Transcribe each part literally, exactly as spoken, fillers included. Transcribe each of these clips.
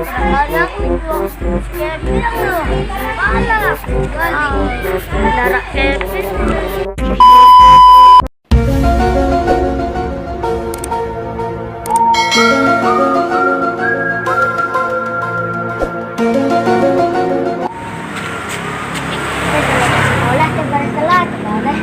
Anak itu. Kevin. Bala. Darah Kevin. Sekolah tebar telat, tebar.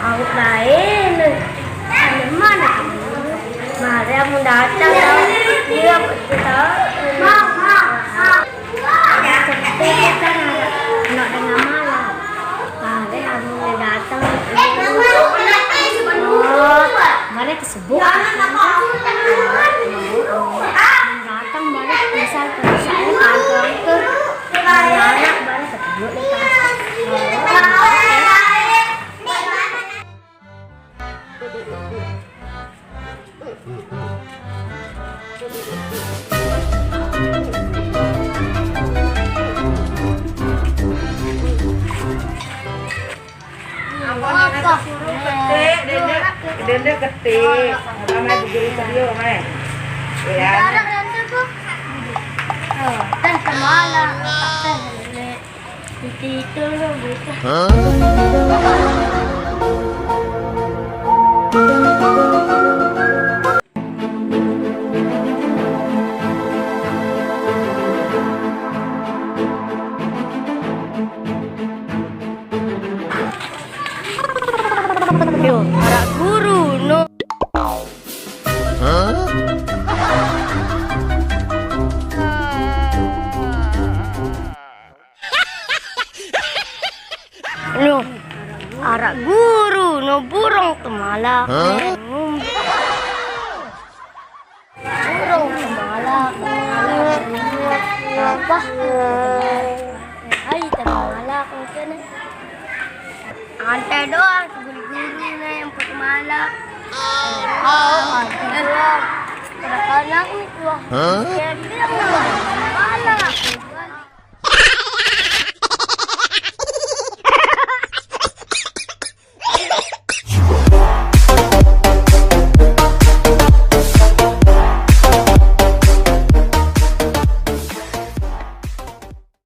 Aku lain. Ada mana? Mari aku datang. Dia kita. Seperti kan anak dengan malam. Mari aku datang. Oh, mari kesebut. Datang mari misal ke saya kantor ke anak baru ketemu nih. Apa? Dende, dende ketik. Apa mai bujur itu dia, mai? Ya. Teh kemana? Teh. Itu, itu, itu. Yo, arak guru, no. Loh, arak guru no burung temalak. Burung temalak. Apa? Ai temalak mungkin. Ante doang, guru-guru na yang temalak. Oh, ante doang. Anak-anak nih tuh. Dia bilang temalak.